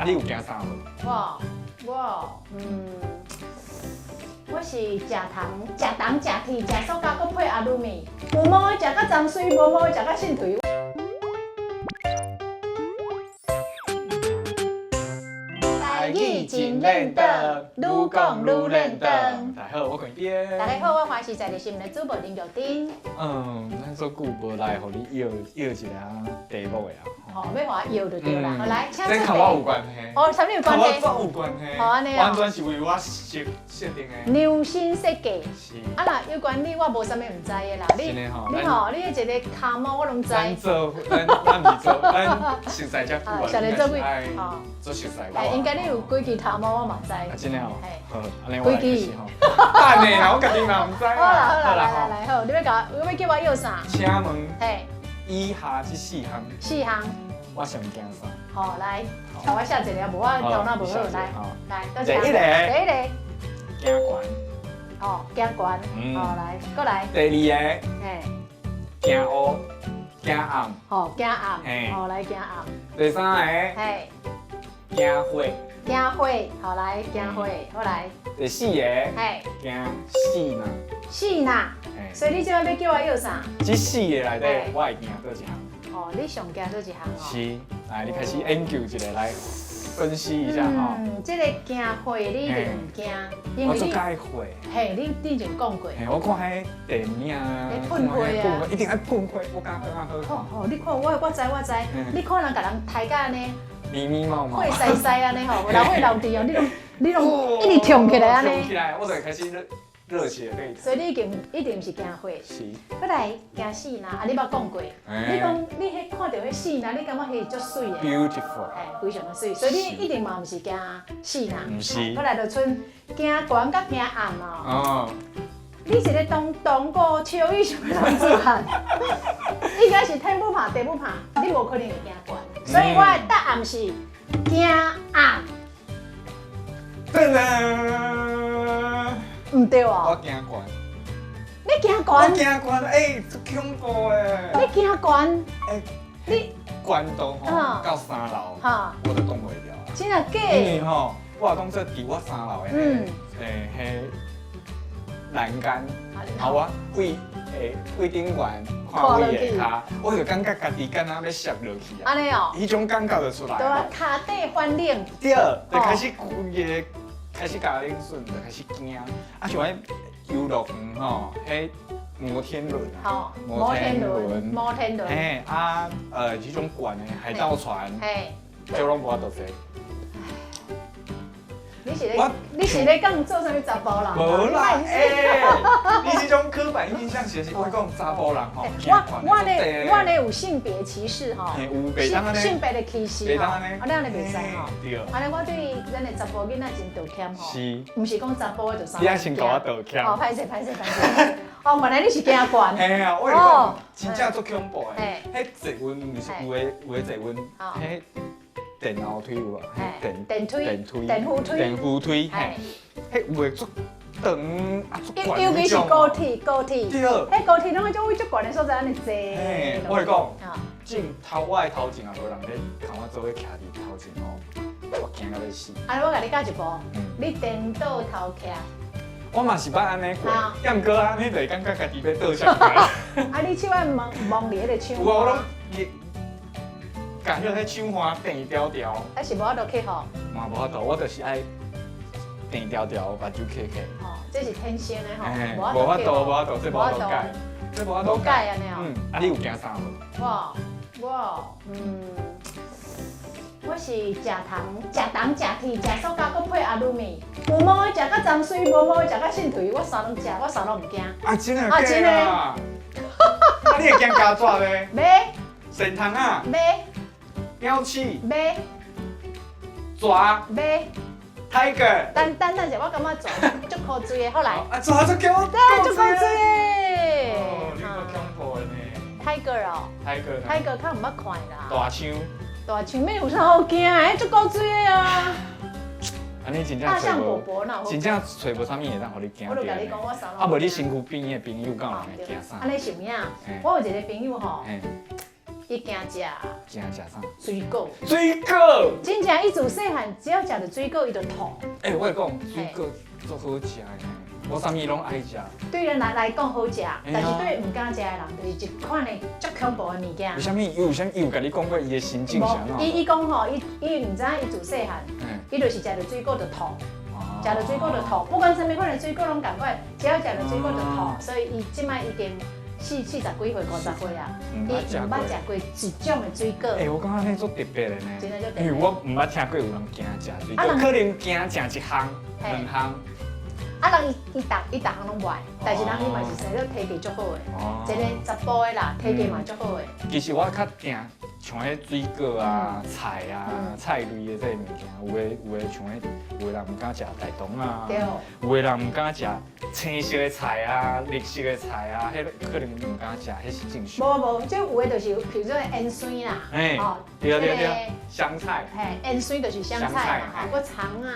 你有驚啥無？我，我是食糖、食糖、食鐵、食塑膠，閣配阿魯米，有毛的食甲髒水，無毛的食甲凊槌。台語真練轉，愈講愈練轉。大家好，我鄺邊。大家好，我華視在地新聞的主播林玉珍。嗯，咱足久無來，予你約約一下題目的啊。吼，欲予我約就對啦。好來，請這佮我有關係。哦，啥物有關係？佮我有關係。好，按呢完全是為我設設定的。量身設計。是。啊，若有關你，我無啥物毋知的啦。你你吼，你彼一個跤毛我攏知。咱做，咱咱毋是做，咱熟似遮久啊，熟似做幾？做熟似。欸，應該你有幾支頭毛我嘛知。啊，真的哦。好，按呢我幾支？等下啦，我家己嘛毋知。好啦好啦，來來來，好，你欲共，你欲叫我約啥？請問，嘿，以下這四項。四項。我上驚啥？好，來，共我寫一个，無我頭腦無好，來，來，第一個，第一個，驚懸。哦，驚懸。好，來，閣來。第二个，嘿，驚烏，驚暗。好，驚暗。好，來驚暗。第三个，嘿，驚火。驚火，好來，驚火，好來。第四個，嘿，驚死若。死若。所以你這擺欲叫我約啥？這四个內底，我會驚佗一項？哦，你上驚佗一項哦？是，來，你開始研究一下來分析一下吼。嗯，這個驚火你一定毋驚，因為我足佮意火。嘿，你頂前講過。嘿，我看彼電影啊，噴火啊，一定愛噴火，我感覺感覺好看。哦，你看我我知我知，你看人共人刣甲按呢，咪咪毛毛，火澀澀按呢吼，流血流滴哦，你攏你攏一直衝起來按呢。衝起來，我就開始熱熱血沸騰。所以你一定一定毋是驚火。是。閣來驚死若，啊你捌講過，你講你彼看著彼死若，你感覺彼是足媠的。 Beautiful。嘿，非常的媠，所以你一定嘛毋是驚死若。毋是。閣來就賰驚懸佮驚暗哦。哦。你一个當當過超以上的男子漢，應該是天不怕地不怕，你無可能會驚懸。所以我的答案是驚暗。噔噔。毋對哦。我驚懸。你驚懸？我驚懸，欸，足恐怖的。你驚懸？欸，你懸到吼到三樓，我就擋袂牢。真的假？因為吼，我講說佇我三樓的，欸，彼欄杆，啊，我對欸對頂懸看對下跤，我就感覺家己敢若欲摔落去啊！按呢哦，彼種感覺就出來。對啊，跤底反冷。對，就開始規个開始共冷恂，就開始驚。啊，像彼遊樂園吼，彼摩天輪啊，摩天輪，摩天輪。嘿啊，彼種懸的海盜船，嘿，這攏無法度坐。你是咧？你是咧講做啥物查埔人？無啦，欸，你這種刻板印象其實是我講查埔人吼。我咧我咧有性別歧視吼，有性別的歧視吼，啊，你按呢袂使吼。對。按呢我對咱的查埔囡仔真道歉吼。是。毋是講查埔的就啥。你愛先共我道歉。哦，歹勢歹勢歹勢。哦，原來你是驚懸。嘿啊，我講真正足恐怖的。彼坐運毋是有的有的坐運，彼。電樓梯有無？電電梯、電梯、電扶梯、電扶梯，嘿，彼有的足長啊，足懸。尤其是高鐵，高鐵。對。彼高鐵攏愛種位足懸的所在按呢坐。嘿，我會講，鏡頭我的頭前也無人咧，共我做伙徛佇頭前哦，我驚到欲死。啊，我共你教一步，你顛倒頭徛。我嘛是捌按呢過，毋過按呢就會感覺家己欲倒下來。啊，你手愛摸摸佇彼個窗。有啊，我攏。共彼窗花定牢牢。啊是無法度去吼？嘛無法度，我就是愛定牢牢，目睭瞌瞌。哦，這是天生的吼，無法度，無法度，這無法度改，這無法度改按呢哦。嗯，啊，你有驚啥無？我我嗯，我是食糖、食糖、食鐵、食塑膠，閣配阿魯米。有毛的食甲髒水，無毛的食甲凊槌，我啥攏食，我啥攏毋驚。啊，真的啊，真的。啊，你會驚虼蚻咧？袂。蟮蟲仔。袂。鳥鼠。袂。蛇。袂。 Tiger。等等等者，我感覺蛇足古錐的，好來。啊，蛇足恐怖。對，足古錐的。哦，你夠恐怖的呢。 Tiger 哦。 Tiger。 Tiger 較毋捌看啦。大象。大象咩有啥好驚的？足古錐的啊。啊，你真正大象伯伯若真正揣無啥物會當予你驚。我就共你講，我啥啊，無你身軀邊的朋友敢有人會驚啥？按呢是有影。我有一个朋友吼，伊驚食驚食啥？水果。水果。真正伊自細漢只要食著水果，伊就吐。欸，我會講水果足好食的呢，我啥物攏愛食。對咱來講好食，但是對毋敢食的人，就是一款的足恐怖的物件。為啥物？伊有啥？伊有共你講過伊的心境是按怎？伊講吼，伊毋知影伊自細漢，伊就是食著水果就吐，食著水果就吐，不管啥物款的水果攏仝款，只要食著水果就吐，所以伊這擺已經四十幾歲、50歲啊，伊毋捌食過一種的水果。欸，我感覺這足特別的呢，真的足特別。因為我毋捌聽過有人驚食水果，可能驚食一項、兩項。啊，人伊逐項攏袂，但是人伊嘛是生做體格足好的，一个查埔的啦，體格嘛足好的。其實我較驚像彼水果啊、菜啊、菜類的這个物件，有的像彼，有的人毋敢食大腸啊，有的人毋敢食青色的菜啊、綠色的菜啊，彼个可能毋敢食，彼是正常。無無，這有的就是，譬如說芫荽啦，哦，對對對，香菜，嘿，芫荽就是香菜嘛，吼，閣蔥仔。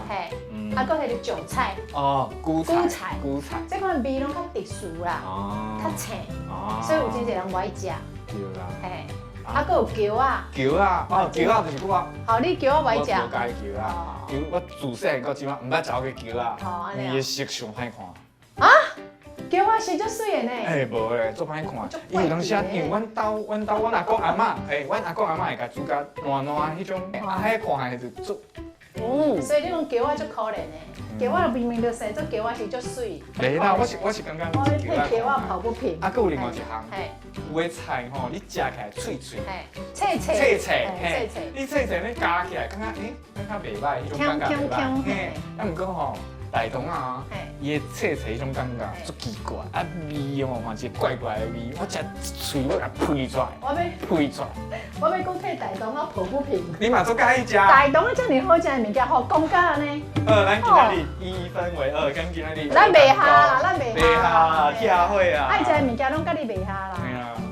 嘿，啊，閣彼个韭菜，哦，韭菜，韭菜，這款味攏較特殊啦，較青，所以有真濟人無愛食。對啦。嘿，啊，閣有蕎仔。蕎仔，哦，蕎仔就是我。好，你蕎仔無愛食。我無佮意蕎仔，因為我自細漢到這擺，毋捌食過蕎仔，伊的色上歹看。啊？蕎仔是足媠的呢。欸，無咧，足歹看。伊有當時啊，因為阮兜，阮兜，阮阿公阿嬤，欸，阮阿公阿嬤會共煮甲爛爛彼種，啊，彼看起就足。所以你講蕎仔足可憐的，蕎仔明明就生做蕎仔是足媠。袂啦，我是感覺我替蕎仔抱不平。啊，閣有另外一項，有的菜吼，你食起來脆脆，脆脆，脆脆，脆脆，你脆脆你咬起來，感覺欸，感覺袂䆀，彼種感覺袂䆀。嘿，啊，毋過吼，大腸仔，伊的脆脆彼種感覺足奇怪，啊味哦，嘛一個怪怪的味，我食一喙我共噴出來，我欲噴出來。我欲閣替大腸仔抱不平。你嘛足佮意食？大腸仔遮爾好食的物件，予講甲按呢。咱今仔日一分為二，跟今仔日。咱袂合啦，咱袂合啦，拆伙啊！愛食的物件攏佮你袂合啦。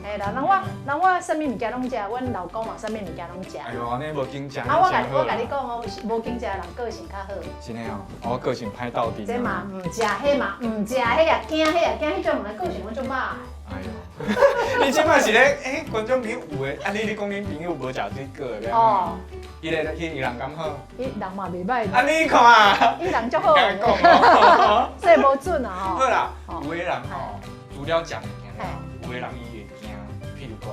嘿啦，人我人我啥物物件攏食，阮老公嘛啥物物件攏食。哎喲，按呢無揀食。啊，我共你講哦，無揀食的人個性較好。真的哦，我個性歹鬥陣。這嘛毋食，彼嘛毋食，彼也驚，彼也驚，彼種人個性攏足歹。哎喲，你這擺是咧？欸，觀眾朋友有的，啊你你講恁朋友無食水果的，哦，伊咧，伊人敢好？伊人嘛袂䆀。啊你看，伊人足好。所以無準啊吼。好啦，有的人吼，除了食物件，有的人伊會驚，譬如講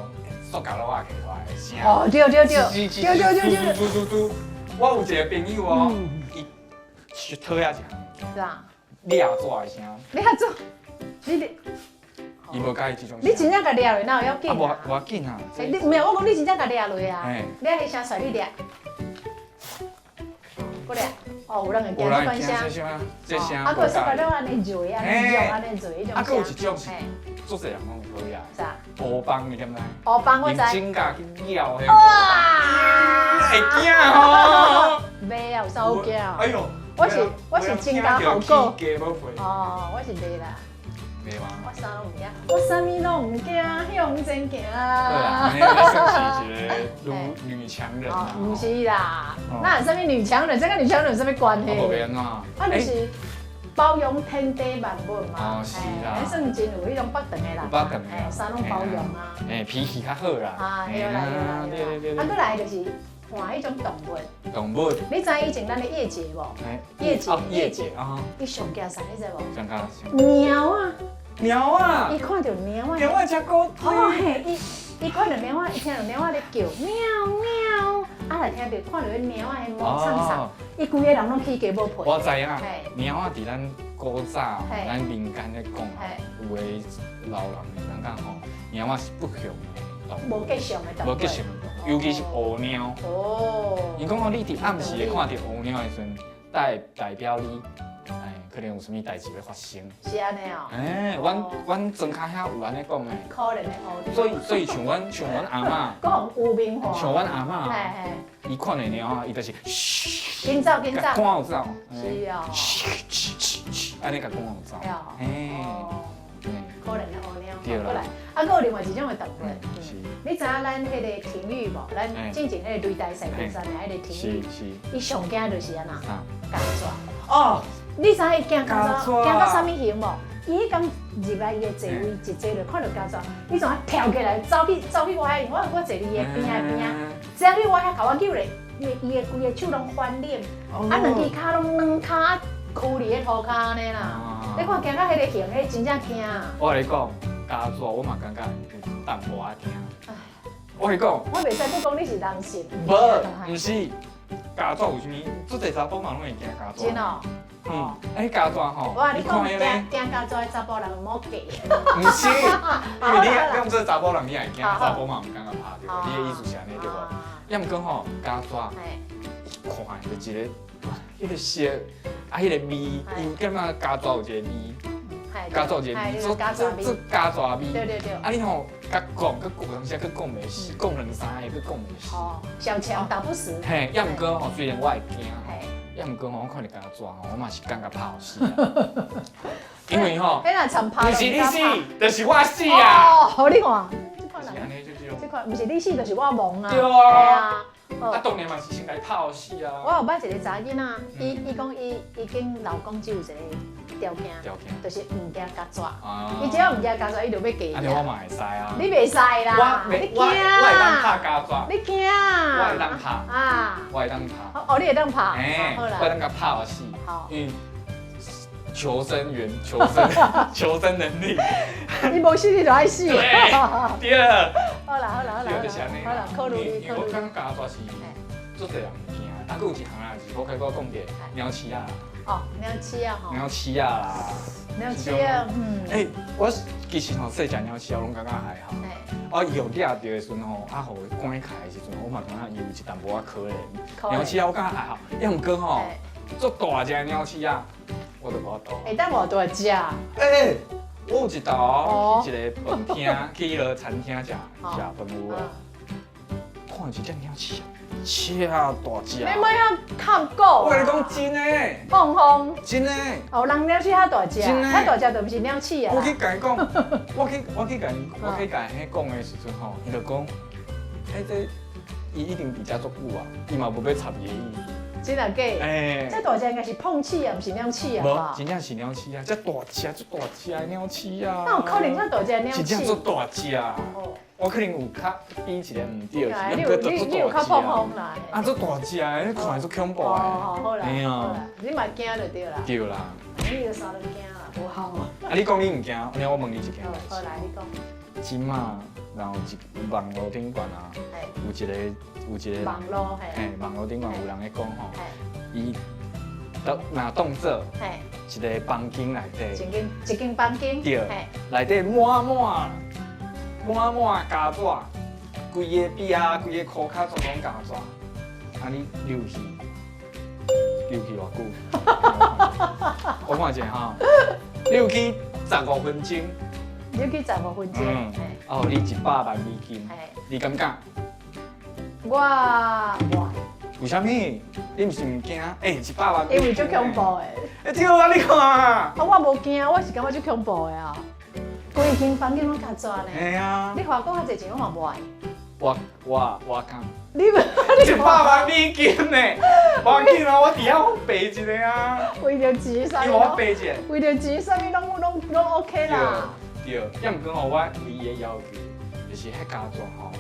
塑膠橐仔提出來的聲。哦，對對對，對對對對。嘟嘟嘟，我有一個朋友哦，伊是討厭一項物件。啥？掠紙的聲。掠紙，你咧？伊無佮意這種。你真正共掠落，哪有要緊？啊，無要緊啊。你毋是我講，你真正共掠落啊？掠彼聲爍你掠。閣掠，哦，有人會驚這款聲。這聲。啊，閣塑膠橐按呢蹩，按呢搖，按呢蹩，彼種聲。啊，閣有一種是，足濟人攏會討厭。啥？烏枋你敢知？烏枋我知。用指甲去咬彼個。哇！會驚吼。袂啊，有啥好驚？哎喲，我是真咬效果。哦，我是袂啦。我啥攏毋驚，我啥物攏毋驚，向前行。對啊，你算是一個女女強人啊。毋是啦，哪有啥物女強人？這跟女強人有啥物關係？無變啊。啊，就是包容天地萬物嘛。哦，是啦。咱算真有彼種腹腸的人。腹腸的。啥攏包容啊。欸，脾氣較好啦。啊，對啦對啦。啊，閣來就是換彼種動物。動物。你知以前咱的葉姐無？葉姐，葉姐啊。伊上驚啥？你知無？上驚。貓啊！貓啊！伊看著貓啊！貓仔真古錐。哦嘿，伊看著貓仔，伊聽著貓仔咧叫，喵喵，啊，若聽著看著彼貓仔彼毛毆毆，伊規個人攏起雞毛皮。我知影，貓仔佇咱古早，咱民間咧講，有的老人會感覺吼，貓仔是不祥的動物。無吉祥的動物。無吉祥的動物，尤其是烏貓。哦。𪜶講吼，你佇暗時會看著烏貓的時陣，代表你。哎，可能有啥物代誌欲發生。是按呢哦。欸，阮莊跤遐有按呢講的。可憐的烏。所以像阮阿嬤。閣予污名化。像阮阿嬤，伊看著貓仔，伊就是。緊走緊走。趕予走。是哦。按呢共趕予走。嘿。可憐的烏貓。過來，啊，閣有另外一種的動物。是。你知影咱彼个廷玉無？咱進前彼個擂台賽比賽的彼個廷玉。是是。伊上驚就是按怎？啥？曱甴。哦。你知影伊驚曱甴，驚到啥物型無？伊彼工入來伊的座位一坐就看著虼蛇，伊怎啊跳起來走去走去我遐，我坐佇伊的邊仔邊仔，走去我遐共我揪咧，伊伊的規个手攏翻臉，啊兩支跤攏軟跤跍佇咧塗跤按呢啦。你看驚到彼个形，彼真正驚。我共你講，虼蛇我嘛感覺有淡薄仔驚。我共你講，我袂使閣講你是人性。無，毋是，虼蛇有啥物？足濟查甫人攏會驚虼蛇。真哦。嗯，欸，虼蛇吼，哇，你講驚驚虼蛇的查埔人毋好嫁。毋是，因為你你講這查埔人你也會驚，查埔嘛毋感覺拍著，你的意思是按呢對無？抑毋過吼，虼蛇看就一个，彼个色，啊，彼个味，伊感覺虼蛇有一个味，虼蛇有一個味，做做做虼蛇味。對對對。啊，你吼，共講，閣有當時閣講袂死，講兩三个閣講袂死。哦，小強打不死。嘿，抑毋過吼，雖然我會驚吼，抑毋過吼，我看著虼蛇吼，我嘛是感覺拍予死。因為吼，毋是你死，就是我死啊！哦，你看，是按呢，就這種。這款毋是你死，就是我亡啊。對啊。啊，當然嘛是先共伊拍予死啊！我有捌一個查某囡仔，伊伊講伊伊跟老公只有一個條件，條件就是毋驚虼蛇。伊只要毋驚虼蛇，伊就欲嫁。按呢我嘛會使啊。你袂使啦，你驚。我會當拍虼蛇。你驚。我會當拍。啊。我會當拍。哦，你會當拍。欸，我會當共拍予死。好。因為求生員、求生、求生能力。伊無死你就愛死。對。對。好啦好啦好啦。就是按呢。好啦，考慮你。因為我感覺虼蛇是足濟人驚，啊，閣有一項啊，是我開始講者鳥鼠仔。哦，鳥鼠仔吼。鳥鼠仔啦。鳥鼠仔，嗯。欸，我其實吼細隻鳥鼠仔攏感覺還好。我伊予掠著的時陣吼，啊，予伊關起來的時陣，我嘛感覺伊有一淡薄仔可憐。鳥鼠仔我感覺還好，抑毋過吼，足大隻的鳥鼠仔，我就無法度。會當偌大隻？欸，我有一道去一个飯廳，去彼个餐廳食食飯有無？看一隻鳥鼠仔，超大隻。你莫遐看狗。我共你講真的。放風。真的。哦，人鳥鼠較大隻，較大隻就毋是鳥鼠啊。我去共伊講，我去我去共伊我去共彼講的時陣吼，伊就講，彼這伊一定佇遮足久啊，伊嘛無欲插伊的意思。真啊假？欸，這大隻應該是碰鼠啊，毋是鳥鼠啊。無，真正是鳥鼠啊，這大隻，足大隻的鳥鼠啊。哪有可能這大隻鳥鼠？真正足大隻。哦。我可能有較比一个毋對，你有你你有較碰風啦。啊，足大隻的，你看足恐怖的。哦，好啦。好啦，你嘛驚就對啦。對啦。你就啥都驚啦，無效啊。啊，你講你毋驚，按呢我問你一件代誌。好，來你講。這馬然後一網路頂懸啊，有一個有一個網路嘿，網路頂懸有人咧講吼，伊當若當做一個房間內底，一間一間房間，對，內底滿滿滿滿虼蛇，規个壁啊，規个箍跤全攏虼蛇，啊你留去留去偌久？我看一下哈，留去十五分鐘。留去十五分鐘，嗯，哦，你一百萬美金，你敢毋敢？我我。為啥物？你毋是毋驚？欸，一百萬。因為足恐怖的。欸，對啊，你看。啊，我無驚，我是感覺足恐怖的啊。規間房間攏虼蛇呢。嘿啊。你花閣較濟錢，我嘛無愛。我我我敢。你一百萬美金呢？無要緊啊，我佇遐爬一个啊。為著錢啥物？我爬一个。為著錢啥物攏攏攏 OK 啦。對，抑毋過吼，我唯一的要求就是彼虼蛇吼，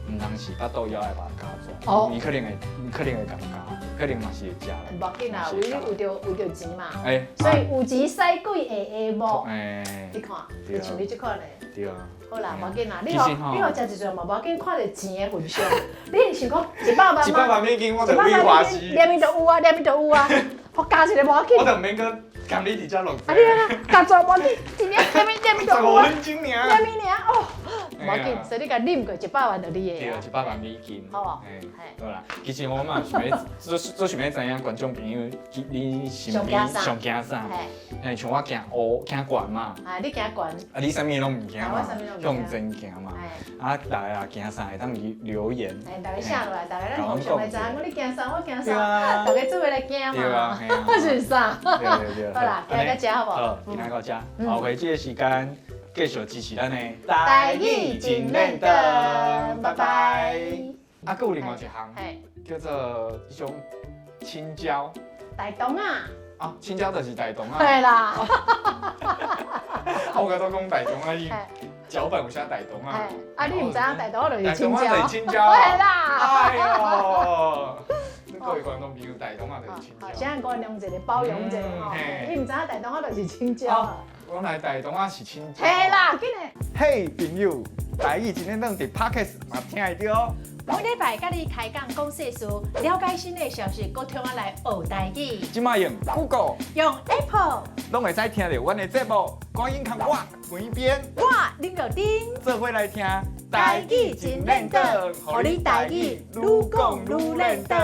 毋通是腹肚枵的吧虼蛇，伊可能會，伊可能會共咬，可能嘛是會食。無要緊啦，為你為著為著錢嘛，欸，所以有錢使鬼會會無？欸，你看，就像你這款的。對啊。好啦，無要緊啦，你予你予食一陣嘛，無要緊，看著錢的份上，你是想講一百萬嗎？一百萬美金，我就變華氏。連面就有啊，連面就有啊，予加一個無要緊。我就毋免閣共你佇遮落。啊你啊，虼蛇無要緊，一粒連面連面就有啊。十五分鐘爾。連面爾哦。無要緊，所以你共啉過一百萬就你的。對，一百萬美金。好無？好啦，其實我嘛想欲，做做想欲知影觀眾朋友，你身邊上驚啥？欸，像我驚烏，驚懸嘛。啊，你驚懸？啊，你啥物攏毋驚嘛？向前行嘛。啊，大家驚啥會當留言。欸，大家寫落來，大家咱互相來知影，講你驚啥，我驚啥，大家做伙來驚嘛。是啥？對對對。好啦，今日到遮好無？好，今日到遮。OK，這個時間繼續支持咱的台語真練轉，拜拜。啊，閣有另外一項，叫做彼種青椒。大腸仔。啊，青椒就是大腸仔。對啦。我甲都講大同啊，伊腳本有寫大同啊。啊，你毋知影大同就是青椒。就是青椒。對啦。哎喲，各位觀眾朋友，大同啊就是青椒。先原諒一下，包容一下吼。你毋知影大同啊就是青椒。原來大同啊是青椒。嘿啦，緊來。嘿，朋友，台語真練轉佇 Podcast 嘛聽會著哦。每禮拜佮你開講講世事，了解新的消息，閣通仔來學台語。這擺用 Google，用 Apple，攏會使聽著阮的節目。趕緊共我關邊，我林玉丁，做伙來聽台語真練轉，予你台語愈講愈練轉。